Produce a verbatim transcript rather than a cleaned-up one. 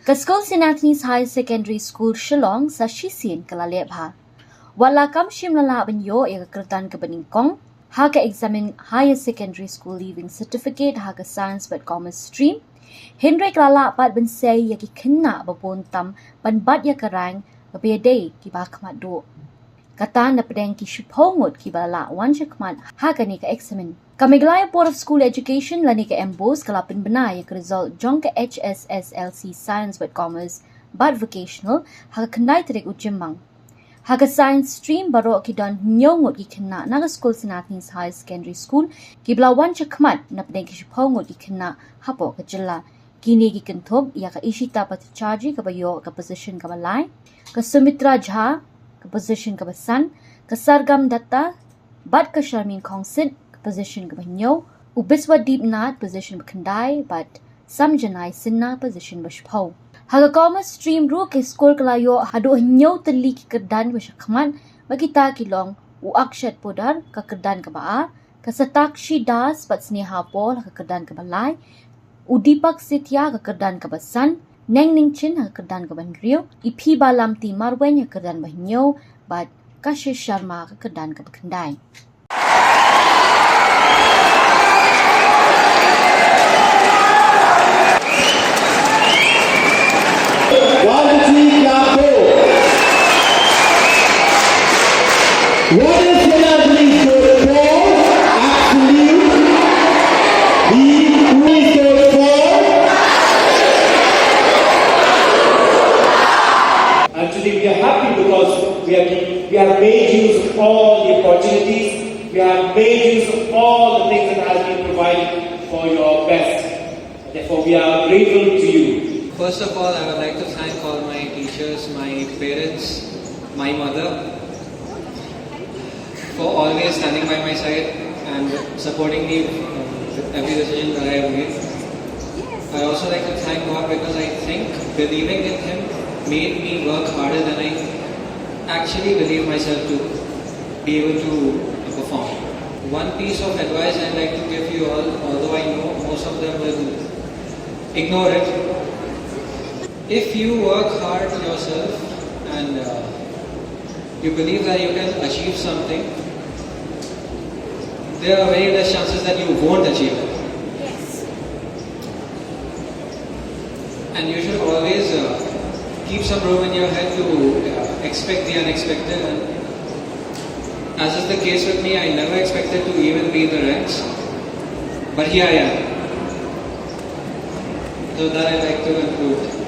Ka skul St Anthony's Higher Secondary School Shillong sa shisien ka la leh bha. Wat la kam shym la lah ban ïoh ïa ka kyrdan kaba nyngkong ha ka eksamin Higher Secondary School Leaving Certificate ha ka Science bad Commerce stream, hynrei ka la lah pat ban sei ïa ki khynnah ba bun tam ban bat ïa ka rank kaba ïadei kiba khmat duh. Kata na pdeng ki shiphew ngut kiba la lah wan shakhmat ha kane ka eksamin. Ka Meghalaya Board of School Education lane ka MBOSE ka la pynbna ïa ka result jong ka H S S L C Science bad Commerce bad Vocational ha ka khyndai tarik u Jymmang. Ha ka Science stream baroh ki don hynñiew ngut ki khynnah na ka skul St Anthony's Higher Secondary School kiba la wan shakhmat na pdeng ki shiphew ngut ki khynnah hapoh ka jylla. Kine ki kynthup ïa ka Ishita Bhattacharjee kaba ïoh ka position kaba lai, ka Sumitra Jha ka position kaba san, ka Sargam Datta bad ka Sharmin Khongsit ka position kaba hynñiew, u Biswadip Nath position ba khyndai bad Samjanai Sinha position ba shiphew. Ha ka Commerce stream ruh ka skul ka la ïoh haduh hynñiew tylli ki kyrdan ba shakhmat, ba kita ki long u Akshat Poddar ka kyrdan kaba ar, ka Satakshi Das bad Sneha Paul ha ka kyrdan kaba lai, u Deepak Sethia ha ka kyrdan kaba san, Neng Ningchin ha ka kyrdan kaba hynriew, i Phibalamti Marwein ha ka kyrdan ba hynñiew bad Kashish Sharma ha ka kyrdan kaba khyndai. One, two, three, clap, go. What is St Anthony's good for? Absolute. The who is good for? And today we are happy because we have, we have made use of all the opportunities, we have made use of all the things that has been provided for your best. Therefore, we are grateful to you. First of all, I would like to thank all my teachers, my parents, my mother, for always standing by my side and supporting me with every decision that I have made. I also like to thank God because I think believing in Him made me work harder than I actually believe myself to be able to perform. One piece of advice I'd like to give you all, although I know most of them will ignore it. If you work hard yourself and uh, you believe that you can achieve something, there are very less chances that you won't achieve it. And you should always uh, keep some room in your head to uh, expect the unexpected. And as is the case with me, I never expected to even be in the ranks, but here I am. So that I like to conclude.